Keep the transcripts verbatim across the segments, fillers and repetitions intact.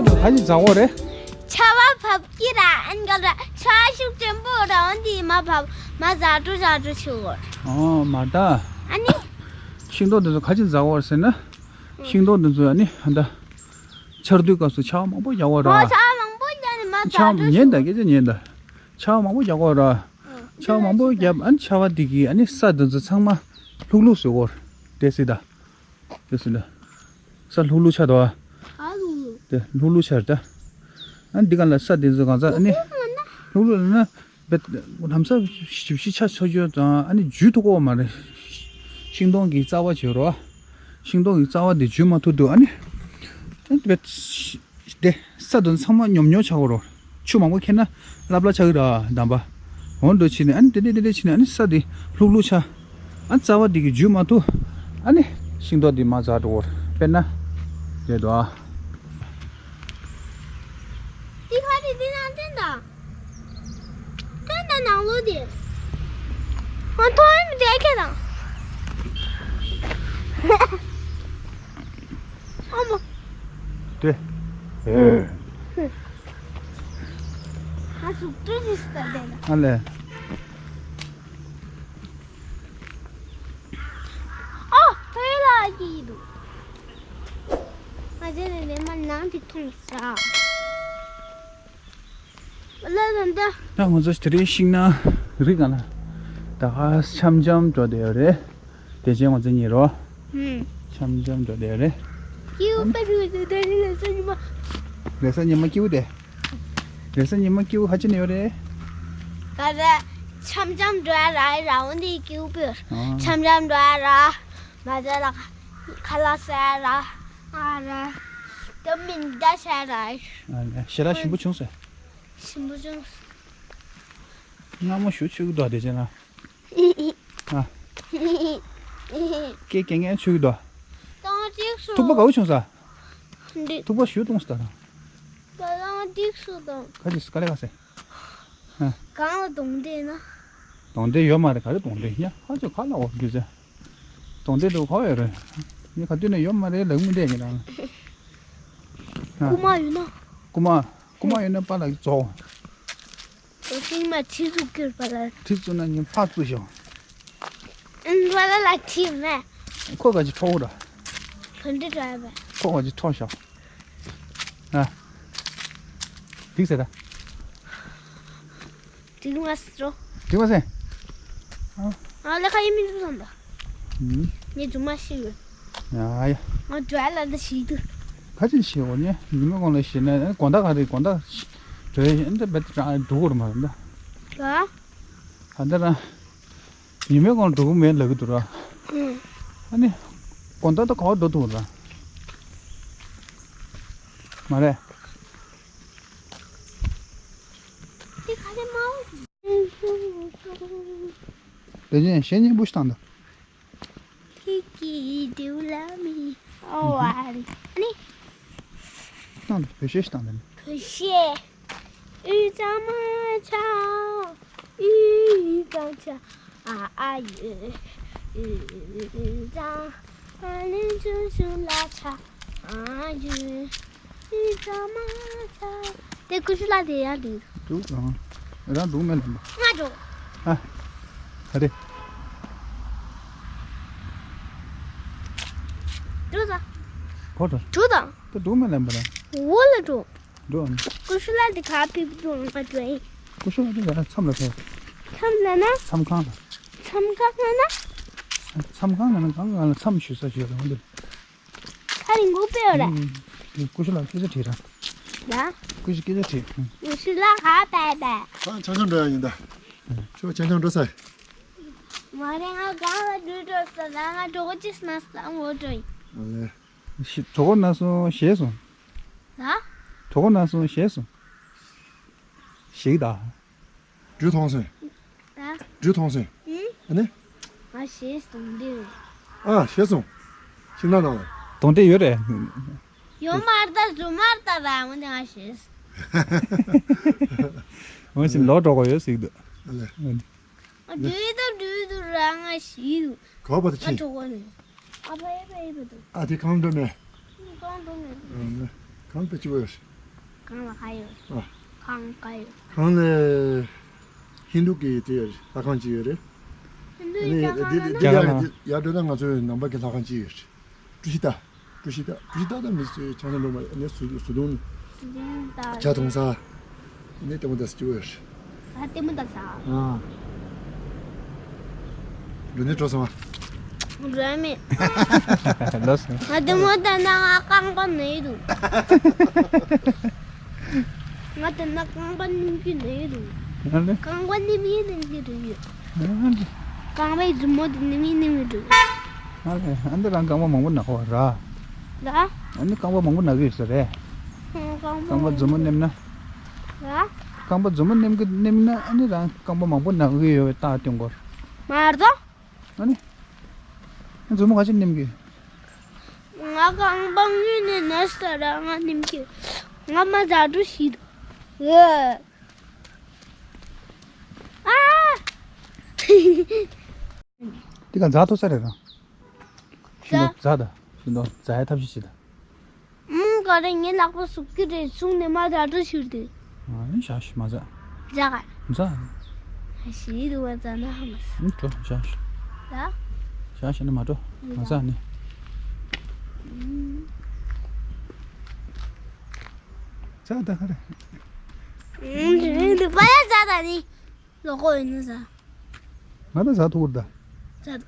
ཁ་ཅིག་འཛག་གོ་རེད། ཆར་པ་བབས་ཀྱི་ར་ཨན་ག་ར་ཆར་ཤུགས་ཆེན་པོ་ར་འོན་དེ་མ་བབས་མ་ཛ་དྲུ་ཛ་དྲུ་ཆུ་གོ། ཨོ་མ་ད། ཨ་ནི། ཤིང་ཏོག་དེ་ཚོ་ཁ་ཅིག་འཛག་གོ་རེད་ཟེར་ན། ཤིང་ཏོག་དེ་ཚོ་ཨ་ནི་ཨ་ད། ཆར་དུས་སྐབས་སུ་ཆར་པ་མང་པོ་རྒྱག་གོ་ར། ཨོ་ཆར་པ་མང་པོ་རྒྱག་ནི་མ་ཛ་ཆར་དྲུ་ཉན་ད་ཆུ་སྐད་ཆ་ཉན་ད། ཆར་པ་མང་པོ་རྒྱག་གོ་ར། ཆར་པ་མང་པོ་རྒྱབ་ཨ་ནི་ཆར་པ་དེ་གིས་ཨ་ནི་ས་དེ་ཚོ་ཚང་མ་ལྷུག་ལྷུག་བཟོ་གོ་ར། དེ་སྲིད་ད། དེ་སྲིད་ད། ས་ལྷུག་ལྷུག་ཆགས་འདུག་ཨ། ག་ལྷུག་ལྷུག་དེ་ལྷུག་ལྷུག་ཆགས་རེད་ད། ཨ་འདི་ག་ལ་ས་དེ་ཚོ་གང་ས་ཨ་ནི། ལྷུག་ལྷུག་ལ་ན། བེད། ལམ་སང་ཞིབ་ཞིབ་ཆ་ཆ་ཆོད་དང་ཨ་ནི་འཇུ་ཐུབ་ཀྱི་མ་རེད། ཤིང་སྡོང་གི་རྩ་བ་བྱེད་རོགས། ཤིང་སྡོང་གི་རྩ་བ་དེ་འཇུ་མ་ཐུབ་དུས་ཨ་ནི། ཨ་ནི་བེད། དེ་ས་དེ་ཚང་མ་ཉོབ་ཉོབ་ཆགས་ཀྱི་རེད། ཆུ་མང་པོ་ཁྱེར་ན་ལྷབ་ལྷབ་ཆགས་ཀྱི་རེད་འདམ་པ། འོ་འདྲ་བྱས་ནས་ཨ་ནི་དེ་འདྲ་དེ་འདྲ་བྱས་ནས་ཨ་ནི་ས་དེ་ལྷུག་ལྷུག་ཆགས། ཨ་རྩ་བ་དེ་གི་འཇུ་མ་ཐུབ། ཨ་ནི་ཤིང་ཏོག་དེ་མར་འཛག་འགྲོ་གི་རེད། དཔེར་ན། རེད་དོ། དེ་ཁ་དེ་དེ་ནང་བསྟན་དང་། བསྟན་དང་ནང་ལོགས་དེ། ཨ་མཐོང་ཡོད་མི་དེ་ཁྱེད་དང་། ཨ་མ། དེ། ཨ་ཟུག་ཏུ་རིས་ད་དེ་ན། ཨ་ལས། ཨ་ཕེ་ལ་གི་འདུག་ང་ཚོ་ནི་ལས་མ་ནང་དེ་མཐོང་ས། ལ་ལ་འདི། ད་ང་ཚོ་དེ་རིང་ཤིང་ནགས་རི་སྒང་ལ་ད་ག་འཆམ་འཆམ་འགྲོ་བསྡད་ཡོད་རེད། དེ་རྗེས་ང་ཚོ་གཉིས་རོ། ཧུམ། འཆམ་འཆམ་འགྲོ་བསྡད་ཡོད་རེད། སྐྱིད་པོ་དཔེ་ཞིག་འདུག་ད་ནི་ལས་ས་ཉི་མ། ལས་ས་ཉི་མ་སྐྱིད་པོ་དེ། ལས་ས་ཉི་མ་སྐྱིད་པོ་ཧ་ཅང་ཡོད་རེད། ག་རེ། འཆམ་འཆམ་འགྲོ་ཡ་ར་ར་འོ་འདི་སྐྱིད་པོ་ཡོད། ཨ། འཆམ་འཆམ་འགྲོ་ཡ་ར། མ་ཟ་ལ་ཁ་ལག་ཟ་ཡ་ར། ཨ་ར། ད་མི་འདའ་ཟ་ཡ་ར། ཨ་ལས་ཞེ་དྲག་ཞིམ་པོ་བྱུང་སོང་། ཞིམ་པོ་བྱུང་། མངར་མོ་ཞེ་པོ་ཅིག་འདུག་དེ་བྱས་ན། ཨ། སྐད་རྒྱག་མཁན་ཚུད་ཀྱི་འདུག་ཏང་ཏིག་སུ། ཐུག་པ་དགའ་པོ་བྱུང་ས། འདི། ཐུག་པ་ཞུ་གཏོང་ས་ད། ཏང་ཏིག་སུ་དང་། ཁ་ཅིག་དཀའ་ལས་ཁག་སེ། ཨ། གང་ལ་གདོང་འདྲེ་ན། གདོང་འདྲེ་ཡོད་མ་རེད། ག་རེ་གདོང་འདྲེ་ཡ་ཧ་ཅང་ཁ་ལ་འོ་རྒྱུ་ཟེ། གདོང་འདྲེ་འདུག་ག་ཡོད་རེད། ངས་ག་དུས་ནས་ཡོད་མ་རེད་ལབ་མི་འདྲ་ཡིན་རང་། ཨ། རྐུ་མ་ཡོད་ན། རྐུ་མ། རྐུ་མ་ཡོད་ན་པཱ་ལགས་རྫོགས། ཁྲི་བཙུགས་ན་ཉིན་ཕར་བཙུགས་ཤོག་ཨིན་པཱ་ལགས་ལ་ཁྲི་མེད། ཁོ་ག་ཅི་ཁྲོ་བོ་ར། ག་འདྲ་འདྲ་བས། ཁོ་ག་ཅི་ཁྲོ་ཤོག་ཨ། འགྲིག་ཟེར་ད། འགྲིག་མ་སོང་། འགྲིག་མ་སོང་། ཨ། ཨ་ལས་ཁ་ཡིན་མི་འདུག་བསམ་ད། ཨུམ། ངས་རྫུན་མ་ཤི་ཡོད། ཡ་ཡ། ང་འགྲོ་ཡ་ལ་འདི་ཞིག་འདུག་ག་ཅི་ཞིག་འོ་ཉེ་ཉི་མ་གོང་ལ་ཤི་ན་དགོང་དག་ག་རེ་དགོང་དག་འགྲོ་ཡ་ཡིན་འདི་བེད་ཀྲང་འགྲོ་གི་རེད་མ་རེད་འདི། ལ། ད་ལྟ་རང་། ཉི་མའི་གོང་འགྲོ་གི་མེད་ལབ་གི་འདུག་ར། ཨུམ། ཨ་ནི། དགོང་དག་ད་ག་པར་འགྲོ་ཐུབ་ར། མ་རེད། དེ་ག་ལེ་མའོ། དེ་ནས་གཞས་སྙན་པོ་ཞིག་བཏང་འདུག་ཁྱེད་ཀྱིས་དེའུ་ལ་མི་ཨོ་ཨ་རི་ཨ་ནི། བཏང་འདུག་བོད་གཞས་ཤིག་བཏང་འདུག་བོད་གཞས། ཨུ་ཙམ་ཆ། ཨུ་ཙམ་ཆ། ཨ་ཨ་ཡོ། ཨུ་ཙམ། ཨ་ལེ་ཆུ་ཆུ་ལ་ཆ། ཨ་ཡོ། ཨུ་ཙམ་ཆ། དེ་ཀུ་ཤུ་ལ་དེ་ཡ་དེ། འདུག་རང་། རང་འདུག་མེད་ལ་མ། ང་འགྲོ། ཨ། ག་རེ། འགྲོ་ད། གོ་འགྲོ། འགྲོ་ད། ད་འདུག་མེད་ལ་མ་ར། འོ་ལ་འགྲོ། འགྲོ། ཀུ་ཤུ་ལ་དེ་ག་ཕེབས་འགྲོ་ང་འགྲོ་ཡིན། ཀུ་ཤུ་ལ་དེ་ག་མཚམས་ལ་ཕེབས། མཚམས་ལ་ན། མཚམས་ཁང་ལ། མཚམས་ཁང་ལ་ན། མཚམས་ཁང་ལ་ན་གང་གང་ལ་མཚམས་ཞུ་ས་ཞུ་ཡ་ལ་འོང་དེ། ཁ་རིང་གུ་པེ་ཡོད་རེད། ཨུམ། ཀུ་ཤུ་ལ་སྐད་ཆ་དྲིས་ར། ཡ། ཀུ་ཤུ་སྐད་ཆ་དྲིས། ཀུ་ཤུ་ལ་ག་པེ་པེ། ཁང་ཆ་ཆ་འགྲོ་ཡ་ཡིན་ད། ཁྱོད་ཆ་ཆ་འགྲོ་ས། མ་རེད་ང་གང་ལ་འགྲོ་འགྲོ་ས་ད་ང་གྲོགས་ཅིག་སྣ་ས་འོ་འགྲོ་ཡིན། ཨ་ལེ། ཞི་གྲོགས་ན་སོང་ཞེས་སོང་། ལ། གྲོགས་ན་སོང་ཞེས་སོང་། ཞིག་ད། འགྲུལ་ཐོང་སོང་། ལ། འགྲུལ་ཐོང་སོང་། ཨུ། ཨ་ནི། ང་ཞེས་སོང་འདི་རེད། ཨ་ཞེས་སོང་། ཤིང་ནགས་ནང་ལ། གདོང་འདྲེ་ཡོད་རེད། ཡོད་མ་རེད་ད་བཟོ་མ་རེད་ད་ར་འོན་ཏེ་ང་ཞེས། འོན་ཞིག་ལོག་འགྲོ་གོ་ཡོད་ཟིག་འདུག་ཨ་ལེ། འགྲུལ་དང་འགྲུལ་དུ་ར་ང་ཞིག་འདུག་ག་བ་ད་ཨ་ཕྱིན། གྲོགས་པོ་ནི། ཨ་ཕ་ཨེ་ཕ་ཨེ་ཕ་དུ། ཨ་དེ་གང་འགྲོ་ནས། གང་འགྲོ་ནས། གང་དུ་ཅི་བས། གང་ལ་ག་ཡོད། ཨ། གང་ག་ཡོད། གང་ལ་ཧིན་དུ་གི་དེ་ལྷ་ཁང་ཅིག་ཡོད་རེད། ཧིན་དུ་ཡི་ཨ་ནི་ལྷ་ཁང་དེ་ལ་དེ་ན་ཡར་འགྲོ་ན་ང་ཚོའི་ནང་པ་གི་ལྷ་ཁང་ཅིག་ཡོད་རེད། ཀྲུ་ཤི་ཏ། ཀྲུ་ཤི་ཏ། ཀྲུ་ཤི་ཏ་ད་མི་ཚོས་ཆང་ས་འགྲོ་མ་ཨ་ནི་སུ་སུ་དུང་། སུ་དུང་ད་ཇ་འཐུང་ས། ཨ་ནི་ལྟད་མོ་ལྟ་ས་སྐྱིད་པོ་ཡོད་རེད། ཨ་ལྟད་མོ་ལྟ་ས། ཨ། འགྲོ་ནས་འགྲོ་སོང་ཨ། འགྲོ་ཡ་མེད། ལོས། ང་ལྟད་མོ་ལྟ་ན་ང་རྐང་པ་ན་གི་འདུག་ང་ལྟ་ན་རྐང་པ་ནིམ་གྱི་ན་གི་འདུག་ང་ལ། རྐང་པ་ནིམ་གྱི་ནིམ་གྱི་འགྲོ་གི་ཡོད། ང་ལ། རྐང་པའི་མཛུབ་མོ་དེ་ནིམ་གྱི་ནིམ་གྱི་འགྲོ་གི་ཡོད། ང་ལ་ཨ་འདི་རང་རྐང་པ་མང་པོ་ན་གི་ཡོད་ར། ལ། ཨ་ནི་རྐང་པ་མང་པོ་ན་གི་ཡོད་ས་རེད། རྐང་པ་རྐང་པ་མཛུབ་མོ་ནིམ་ན། ལ། རྐང་པ་མཛུབ་མོ་ནིམ་གྱི་ནིམ་ན་ཨ་ནི་རང་རྐང་པ་མང་པོ་ན་གི་ཡོད་རྟགས་སྟོན་སྐོར། མ་རེད་དོ། ཨ་ནི། མཛུབ་མོ་ག་ཅི་ནིམ་གྱི། ང་རྐང་པ་དངོས་ནས་ན་ས་ར་ང་ནིམ་གྱི། ང་མ་ཛ་འགྲོ་ཤི་འདུག་ཨ། འདི་ག་ཛ་ཐོ་ས་རེད་ར། ཤིན་ཏུ་ཛ་ད། ཤིན་ཏུ་ཛ་ཡ་ཐབས་ཤེས་བྱེད་ད། ཨང་ག་རེ་ངའི་ལག་པ་ཟུག་གི་རེད་གསུངས་ནས་མ་ཛ་འགྲོ་ཤི་འདུག་ཨ་ནི་ཞག་ཞི་མ་ཛ། ཛ་ག་ཛ། ཞི་འདུག་བ་ཛ་ན་ཧ་མ་ས། ཨང་འགྲོ་ཞག་ཞི། ཛ། ཞག་ཞི་ནི་མ་འགྲོ་མ་ཛ་ནི། ཛ་ད་ག་རེ། ཨང་འདི་པ་ཡ་ཛ་ད་ནི། ལོ་ཀོ་ཡིན་ན་ཟ། ང་ད་ཟ་ཐུག་ད། ཟ།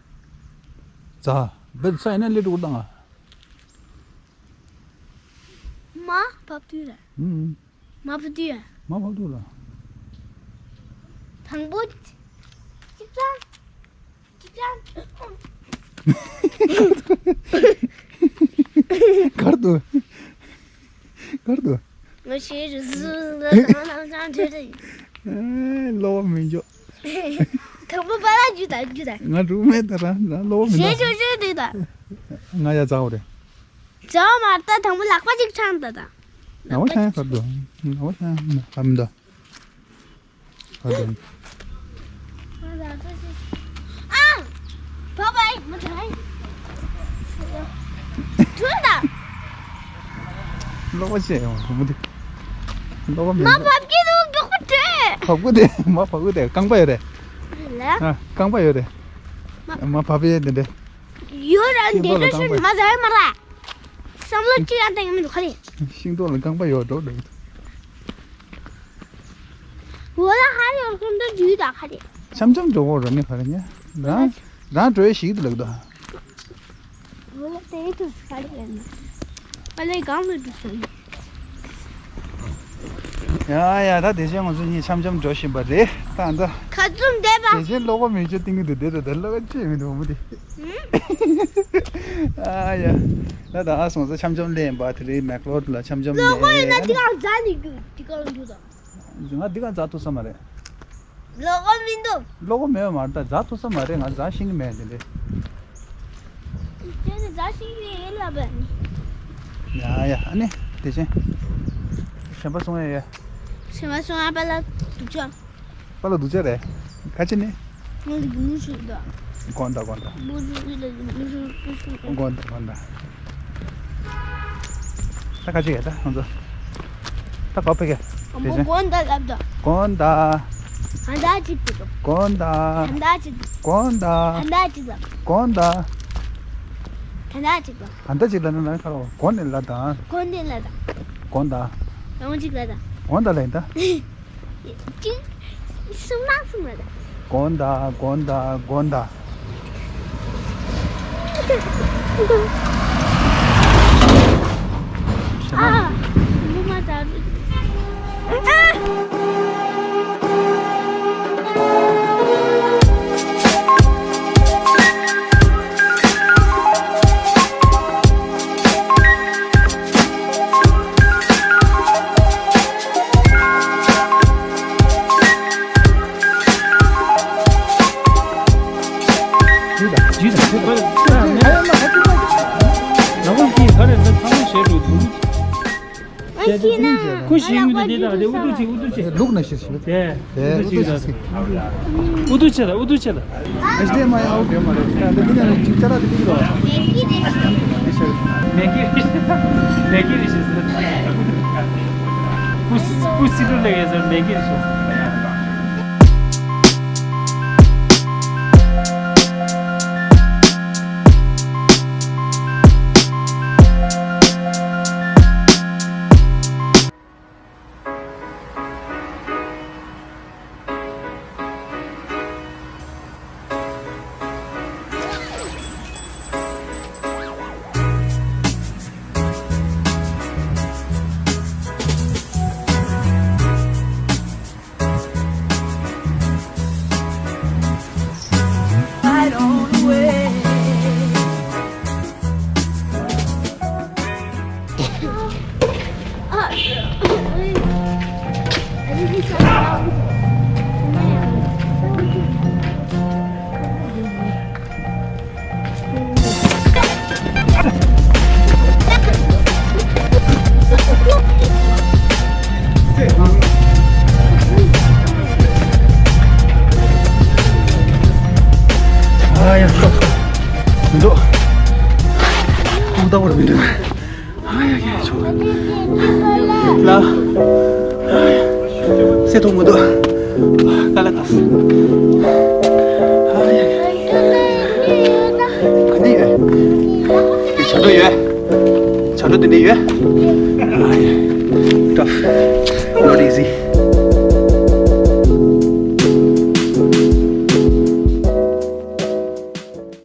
ཟ། བེད་ས་ཡིན་ན་ལེ་དྲུག་ད་ང་། མ་བབ་དུས་ར། ཨུམ། མ་བབ་དུས་ར། མ་བབ་དུས་ར། དང་པོ། གཅིག་ཙམ། གཅིག་ཙམ། གར་དུ། གར་དུ། ང་ཞེས་རུ་ཟུ་ལ་དང་ལ་ཅང་བྲེལ་རེད། ཨེ་ལོ་མི་འཇོག་དང་པོ་པ་ལ་རྒྱུ་དང་རྒྱུ་དང་། ང་རུ་མེད་ད་ར་ང་ལོ་མི་ཞེས་འཇོག་ཞོ་ཞོ་རེད་ད། ང་ཡ་ཛའོ་རེད། ཛའོ་མ་ད་དང་པོ་ལག་པ་གཅིག་འཆང་ད་ད། ང་བ་ཤ་ཡ་གར་དུ། ང་བ་ཤ་ཡ་གར་མི་འདུག་ཨ་དེ། ཨ། བ་བའི་མ་ཐའི། ཐུན་ད། ལོག་པ་བྱས་ཡོང་བུ་མོ་དེ། ལོག་པ་མི་མ་འདུག་བབ་ཀྱི་འདུག་མགྱོགས་པོ་བྲོས། བབ་གུ་དེ་མ་བབ་གུ་དེ་རྐང་པ་ཡོད་རེད། ལ། ཨ་རྐང་པ་ཡོད་རེད། མ། མ་བབ་ཡས་དེ་འདྲས། ཡོད་ར་འདི་འདྲ་ཤོད་མ་ཟ་ཡ་མ་ར། བསམ་བློ་གཅིག་ཡང་བཏང་གི་མི་འདུག་ཁ་རེ། ཤིང་ཏོག་ལ་རྐང་པ་ཡོད་འགྲོ་འགྲོ་གི་འདུག་འོ་ལ་ཧ་ཡོད་ཁོང་ཚོ་འཇུས་ད་ཁ་རེ། འཆམ་འཆམ་འགྲོ་གོ་ར་ནི་ཁ་རེ་ཉ། རང་རང་འགྲོ་ཡས་ཞིག་ཏུ་ལག་འདུག་འོ་ལ་དེ་དུ་ཁ་རེ་ཡོད་ན། ཨ་ལས་གང་མི་འདུག་སོང་། ཡ་ཡ་ད་དེ་བཞིན་ང་ཚོ་གཉིས་འཆམ་འཆམ་འགྲོ་བཞིན་པ་རེད་ད་ད། ཁ་བཙུམ་བསྡད་པ། དེ་བཞིན་ལོ་གོ་མི་ཆོ་ཏིང་གི་འདུག་དེ་ད་ད་ལོ་ག་ཅི་མི་འདུག་མི་དེ། ཨ་ཡ། ད་ད་ཨ་སོང་ས་འཆམ་འཆམ་ལེན་པ་དེ་རེད་མེག་ལོར་ལ་འཆམ་འཆམ་ལེན། ལོ་གོ་ཡོད་ན་འདི་གང་ཛ་ནི་རྒྱུ་འདི་གང་རྒྱུ་ད། ང་འདི་གང་ཛ་ཐུབ་ས་མ་རེད། ལོ་གོ་མི་འདུག་ལོ་གོ་མེད་པ་མ་རེད་ད་ཛ་ཐུབ་ས་མ་རེད་ང་ཛ་ཤེས་ཀྱི་མེད་དེ་འདྲས། ཁྱོད་ནི་ཛ་ཤེས་ཀྱི་ཡིན་ལབ་པས། ཡ་ཡ་ཨ་ནི་དེ་བཞིན། གཞན་པ་སོང་ཡ་ཡ། གཞན་པ་སོང་ཡ་པ་ལ་དུ་ཅོ། པ་ལ་དུ་ཅོ་རེད། ཁ་ཅི་ནི། ང་ལ་གི་མུ་ཤུ་ད། གོན་ད་གོན་ད། མུ་ཤུ་ལ་གི་མུ་ཤུ་ཀུ་ཤུ་ཀུ། གོན་ད་གོན་ད། ད་ག་ཅི་ཡ་ད་ང་ཚོ། ད་ག་ཕེ་ག་ཨ་མོ་དེ་བཞིན། གོན་ད་ལབ་ད། གོན་ད། གན་ད་ཅིག་ཏུ། གོན་ད། གན་ད་ཅིག་ཏུ། གོན་ད། གན་ད་ཅིག་ལབ། གོན་ད། གན་ད་ཅིག་ལབ། གན་ད་ཅིག་ལབ་ན་ན་ཁ་རོ་གོན་ནས་ལབ་ད། གོན་ནས་ལབ་ད། གོན་ད། ཡང་ཅིག་ལབ་ད། གོན་ད་ལབ་ད། ཅིག་གསུམ་མ་གསུམ་རེད། གོན་ད་གོན་ད་གོན་ད། ཨ། ལུ་མ་ད་རུ། ཨ། ཁུ་ཤིང་གི་འདི་དང་དེ་ཨུ་ཏུ་ཅི་ཨུ་ཏུ་ཅི། ལུག་ན་ཤི་ཤི། དེ་ཨུ་ཏུ་ཅི་ཨུ་ཏུ་ཅི། དེ་ཨུ་ཏུ་ཅི་ཨུ་ཏུ་ཅི། ཨུ་ཏུ་ཅི་ལ་ཨུ་ཏུ་ཅི་ལ། ཨེ་ཤི་དེ་མ་ཡ་ཨོ་དེ་མ་རེད། ད་འདི་ནས་ཅིག་ཅ་ལག་དེ་ཏིག་རོ། མེ་གི་རེད། མེ་གི་རེད། མེ་གི་རེད་ཤི་ཟེར། སྤུ་སི་ལུ་ལེ་ཡེ་ཟེར་མེ་གེ་ཞོ། ཨ་ཡ། མི་འདུག་ཁོང་ལྟ་བུར་མི་འདུག་ཨ་ཡ་ཡ། ཆོག་ལ། ཨ་ཡ། སེ་ཐོག་མི་འདུག་ཀ་ལ་ཏོག་ཨ་ཡ་ཡ། ག་འདི་ཡོད། འདི་བྱ་སྒྲོ་ཡོད། བྱ་སྒྲོ་འདི་འདི་ཡོད། ཨ་ཡ། ཏོག